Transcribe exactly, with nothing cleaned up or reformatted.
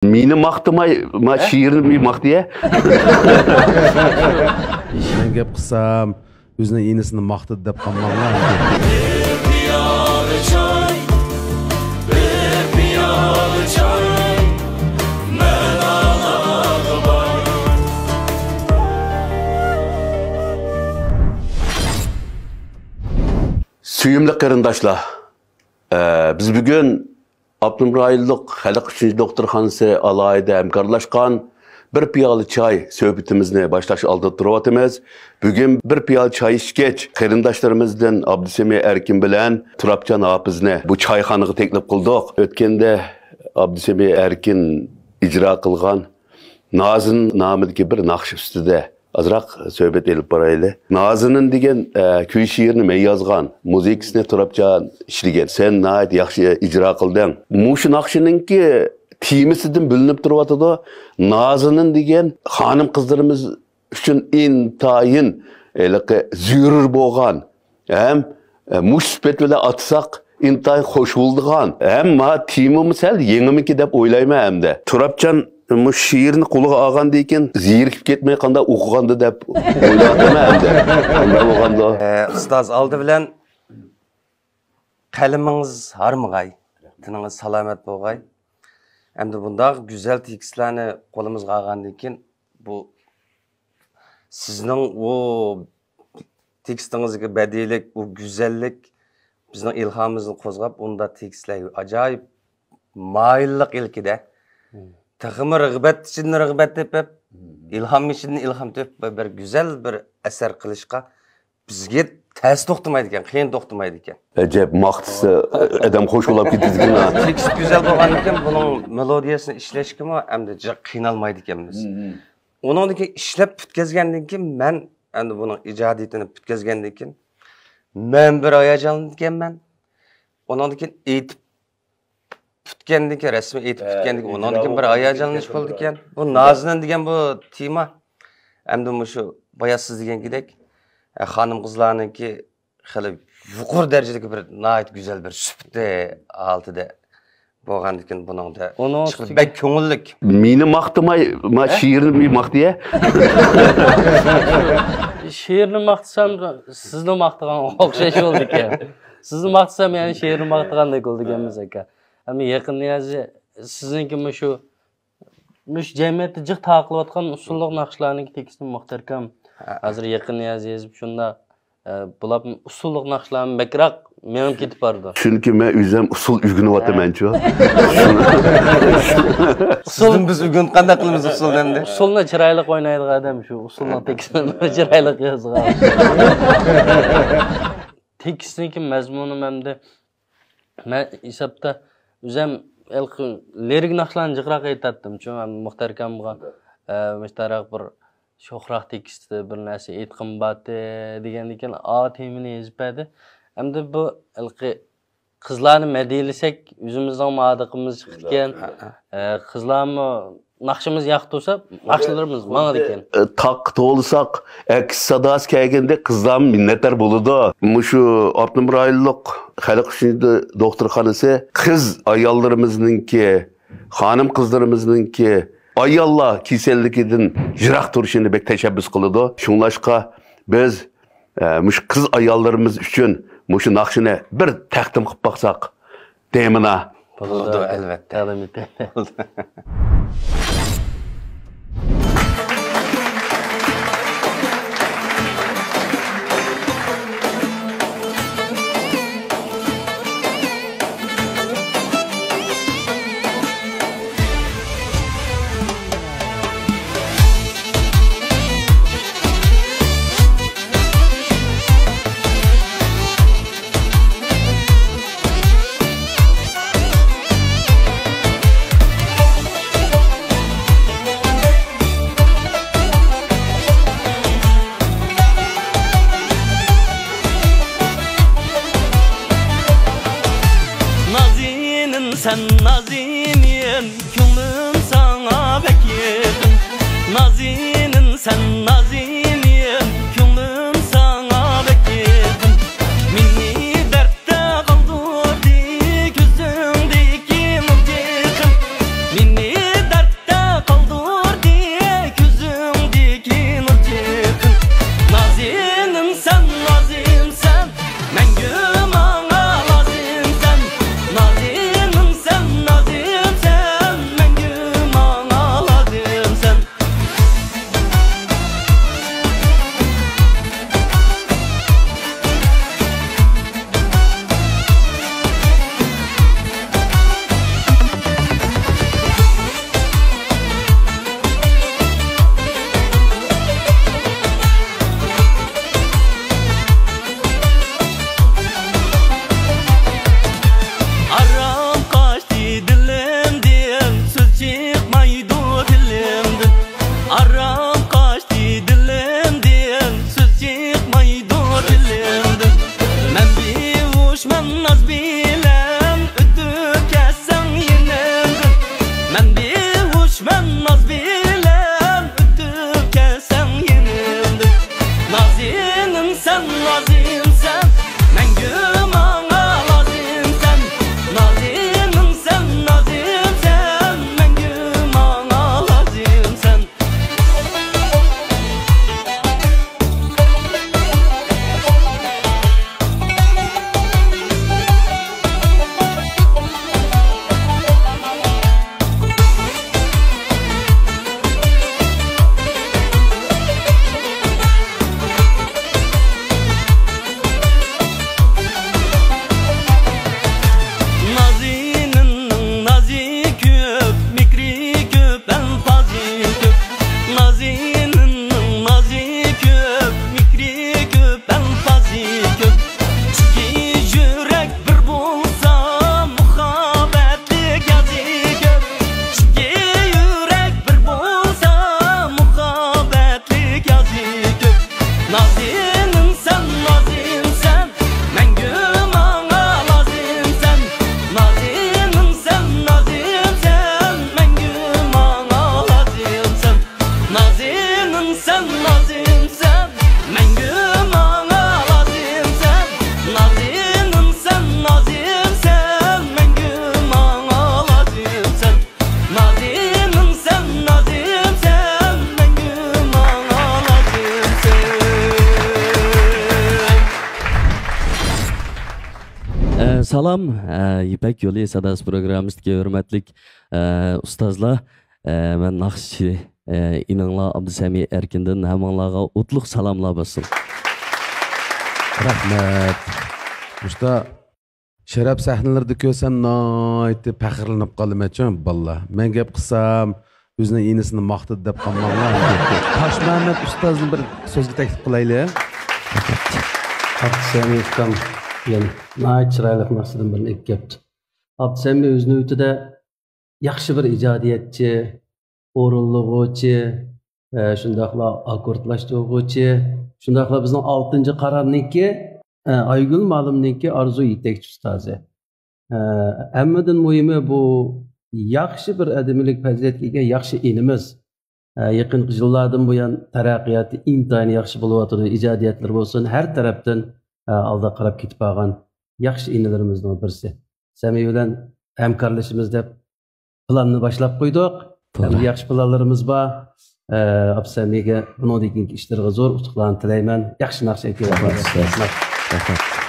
مېنى ماختىماي، ما شېئىرنى ماختىيە. ياخشى گەپ قىلسام، ئۆزىنىڭ ئىنىسىنى ماختىدى دەپ قالماڭلار. بىر پىيالە چاي، بىر پىيالە چاي، مەن ئالاغا بار. سۆيۈملۈك قېرىنداشلار، ئە، بىز بۈگۈن ئاپتونوم رايونلۇق خەلق ئۈچۈن دوختۇرخانىسى ئالاھىدە ھەمكارلاشقان بىر پىيالە چاي سۆھبىتىمىزنى باشلاش ئالدىدا تۇرۇۋاتىمىز. بۈگۈن بىر پىيالە چاي ئىچكەچ، قېرىنداشلىرىمىزدىن ئابدۇسەمى ئەركىن بىلەن تۇرابجان ھاپىزنى بۇ چايخانىغا تەكلىپ قىلدۇق. ئۆتكەندە ئابدۇسەمى ئەركىن ئىجرا قىلغان نازىنىن نامىدىكى بىر ناخشا ئۈستىدە ئازراق سۆھبەت ئېلىپ بارايلى. نازىنىن دېگەن، ئە، كۈي شېئىرنى مەن يازغان، مۇزىكىسىنى تۇرابجان ئىشلىگەن. سەن ناھايىتى ياخشى ئىجرا قىلدىڭ. مۇشۇ ناخشىنىڭكى تېمىسىدىن بىلىنىپ تۇرۇۋاتىدۇ. نازىنىن دېگەن خانىم قىزلىرىمىز ئۈچۈن ئىنتايىن ھېلىقى زۆرۈر بولغان ھەم، ئە، مۇشۇ سۈپەت بىلەن ئاتىساق ئىنتايىن خوش بولىدىغان ھەم ما تېمىمۇ سەل يېڭىمىكى دەپ ئويلايمەن. ھەمدە تۇرابجان مۇشۇ شېئىرنى قولىغا ئالغاندىن كېيىن زېرىكىپ كەتمەي قانداق ئوقۇغاندا دەپ ئويلاۋاتىمەن. ھەمدە قانداق بولغاندۇ؟ ئە، ئۇستاز، ئالدى بىلەن قەلىمىڭىز ھارمىغاي، تېنىڭىز سالامەت بولغاي. ئەمدى بۇنداق گۈزەل تېكىستلەرنى قولىمىزغا ئالغاندىن كېيىن، بۇ سىزنىڭ ئۇ تېكىستىڭىزدىكى بەدىئىيلىك، ئۇ گۈزەللىك بىزنىڭ ئىلھامىمىزنى قوزغاپ، ئۇنداق تېكىستلەرگە ئاجايىپ مايىللىق ئىلكىدە. مم. تېخىمۇ رىغبەت ئىچىدىن رىغبەت تېپىپ، مم، ئىلھام ئىچىدىن ئىلھام تېپىپ، بىر گۈزەل بىر ئەسەر قىلىشقا بىزگە تەس توختىمايدىكەن، قىيىن توختىمايدىكەن. ئەجەب، ماختىسا ئادەم خوش بولاپ كېتىدىكەن ھە. تېكىست گۈزەل بولغاندىكىن بۇنىڭ مېلودىيەسىنى ئىشلەشكىمۇ ئەمدى جىق قىينالمايدىكەنمىز. مم، مم. ئۇنىڭدىن كېيىن ئىشلەپ پۈتكەزگەندىن كېيىن، مەن ئەمدى بۇنىڭ ئىجادىيىتىنى پۈتكەزگەندىن كېيىن، مەن بىر ھاياجانلىنىدىكەنمەن. ئۇنىڭدىن كېيىن ئېيتىپ پۈتكەندىن كېيىن، رەسمىي ئېيتىپ ھە، پۈتكەندىن كېيىن، ئۇنىڭدىن كېيىن بىر ھاياجانلىنىش بولىدىكەن. بۇ نازىنىن دېگەن بۇ تېما، ئەمدى مۇشۇ بايا سىز دېگەنكىدەك، ئە، خانىم قىزلارنىڭكى خېلى يۇقىرى دەرىجىدىكى بىر ناھايىتى گۈزەل بىر سۈپىتى ھالىتىدە بولغاندىكىن بۇنىڭدا ئۇنىڭ ئىشقىلىپ ئۈستىگە بەك كۆڭۈللۈك. مېنى ماختىماي، ما ھە؟ شېئىرنى ماختىيە. شېئىرنى ماختىسام، سىزنى ماختىغان ئوخشاش بولىدىكەن. سىزنى ماختىسام، يەنە شېئىرنى ماختىغاندەك بولىدىكەنمىز ئاكا. ئەمما يېقىن نىيازى، سىزنىڭكى مۇشۇ، مۇشۇ جەمئىيەتتە جىق تارقىلىۋاتقان ئۇسسۇللۇق ناخشىلارنىڭكى تېكىستىنى مۇختەركەم ھە. ھازىر يېقىن نىيازى يېزىپ شۇنداق، ئە، بۇلاپ ئۇسسۇللۇق ناخشىلارمۇ بەكرەك مېڭىپ كېتىپ بارىدۇ. چۈنكى مەن ئۆزۈم ئۇسسۇل ئۆگىنىۋاتىمەنچۇ. ھە. ئۇسسۇلدىن بىز ئۆگىنىپ قانداق قىلىمىز ئۇسسۇلنى ئەمدى؟ ئۇسسۇلنى چىرايلىق ئوينايدىغان ئادەم شۇ ئۇسسۇلنىڭ تېكىستىنى چىرايلىق يازغان. تېكىستنىڭكى مەزمۇنىمۇ ئەمدى مەن ھېسابتا ئۆزۈم ھېلىقى لىرىك ناخشىلارنى جىقراق ئېيتاتتىمچۇ، مۇختەر ئاكامغا، ئە، مۇشتاراق بىر شوخراق تېكىستى بىر نەرسە ئېيتقۇم بارتى دېگەندىن كېيىن، ئا تېمىنى يېزىپ بەردى. ئەمدى بۇ ھېلىقى قىزلارنى مەدھىيلىسەك، ئۆزىمىزنىڭ مادىقىمىز چىقىدىكەن. ھە، ھە. ئە، قىزلارمۇ ناخشىمىز ياقتۇرسا، ناخشىلىرىمىز ماڭىدىكەن. ئە، تاغقا توۋلىساق، ئەكس ساداسى كەلگەندە قىزلارمۇ مىننەتدار بولىدۇ. مۇشۇ ئاپتونوم رايونلۇق خەلق ئۈچۈن دوختۇرخانىسى قىز ئاياللىرىمىزنىڭكى، خانىم قىزلىرىمىزنىڭكى ئاياللار كېسەللىكىدىن يىراق تۇرۇشىنى بەك تەشەببۇس قىلىدۇ. شۇڭلاشقا بىز، ئە، مۇشۇ قىز ئاياللىرىمىز ئۈچۈن مۇشۇ ناخشىنى بىر تەقدىم قىلىپ باقساق دەيمىنا. بولىدۇ، ئەلۋەتتە. تەقدىم ئېتەيلى. نازىنىن سەن نازىنىن، كۆڭلۈم ساڭا بەك يېقىن. نازىنىن سەن نازىنىن، كۆڭلۈم ساڭا بەك يېقىن. مېنى دەردتە قالدۇردى كۆزۈڭدىكى نۇر تېخىم. مېنى ناز بىلەن ئۆتۈپ كەلسەڭ يېنىمدىن. نازىنىم سەن، نازىم سەن، مەڭگۈ ماڭا لازىم سەن. نازىنىم سەن، نازىم سەن، مەڭگۈ ماڭا لازىم سەن. نازىنىمنىڭ نازى كۆپ، مېھرى كۆپ، ئەلپازى كۆپ. نازىنىمنىڭ نازى كۆپ، مېھرى كۆپ، ئەلپازى كۆپ. ئىككى يۈرەك بىر بولسا، مۇھەببەتلىك يازى كۆپ. ئىككى يۈرەك بىر بولسا، مۇھەببەتلىك يازى كۆپ. نازىنىم سەن، نازىم سەن، مەڭگۈ ماڭا لازىم سەن. نازىنىم سەن، نازىم سەن، مەڭگۈ ماڭا لازىم سەن. نازىنىم سەن، نازىم سەن، مەڭگۈ ماڭا لازىم سەن. نازىنىم سەن، نازىم سەن، مەڭگۈ ماڭا لازىم سەن. نازىنىم سەن، نازىم سەن، مەڭگۈ ماڭا لازىم سەن. ئە، سالام، ئە، يىپەك يولى ساداسى پروگراممىسىدىكى ھۆرمەتلىك، ئە، ئۇستازلار. ئە، مەن ناخشىچى، ئە، ئىنىڭلار ئابدۇسەمى ئەركىندىن ھەممىڭلارغا ئوتلۇق سالاملار بولسۇن. رەھمەت. مۇشتا شەرەپ سەھنىلىرىدە كۆرسەم، ناھايىتى پەخىرلىنىپ قالىمەن، چوڭ بالىلار. مەن گەپ قىلسام، ئۆزىنىڭ ئىنىسىنى ماختىدى دەپ قالماڭلار. تاشمەمەت ئۇستازنى بىر سۆزگە تەكلىپ قىلايلى. ئابدۇسەمى ئۇكام يەنە ناھايىتى چىرايلىق ناخشىدىن بىرنى ئېلىپ كەپتۇ. ئابدۇسەمى ئۆز نۆۋىتىدە ياخشى بىر ئىجادىيەتچى، ئورۇنلىغۇچى، ئە، شۇنداقلا ئاككوردلاشتۇرغۇچى، شۇنداقلا بىزنىڭ ئالتىنچى قارارنىڭكى، ئە، ئايگۈل مالىمنىڭكى ئارزۇ يېتەكچى ئۇستازى. ئە، ھەممىدىن مۇھىمى بۇ ياخشى بىر ئەدىمىلىك پەزىلەتكە ئىگە ياخشى ئىنىمىز. ئە، يېقىنقى يىللاردىن بۇيان تەرەققىياتى ئىنتايىن ياخشى بولۇۋاتىدۇ، ئىجادىيەتلىرى بولسۇن، ھەر تەرەپتىن، ئە، ئالدىغا قاراپ كېتىپ بارغان ياخشى ئىنىلىرىمىزنىڭ بىرسى. سەمى بىلەن ھەمكارلىشىمىز دەپ پىلاننى باشلاپ قويدۇق. توغرا. ھەمدە ياخشى پىلانلىرىمىز بار. ئە، ئابدۇسەمىگە بۇنىڭدىن كېيىنكى ئىشلىرىغا زور ئۇتۇقلارنى تىلەيمەن. ياخشى ناخشا ئېيتىۋاتىدۇ. رەھمەت. رەھمەت.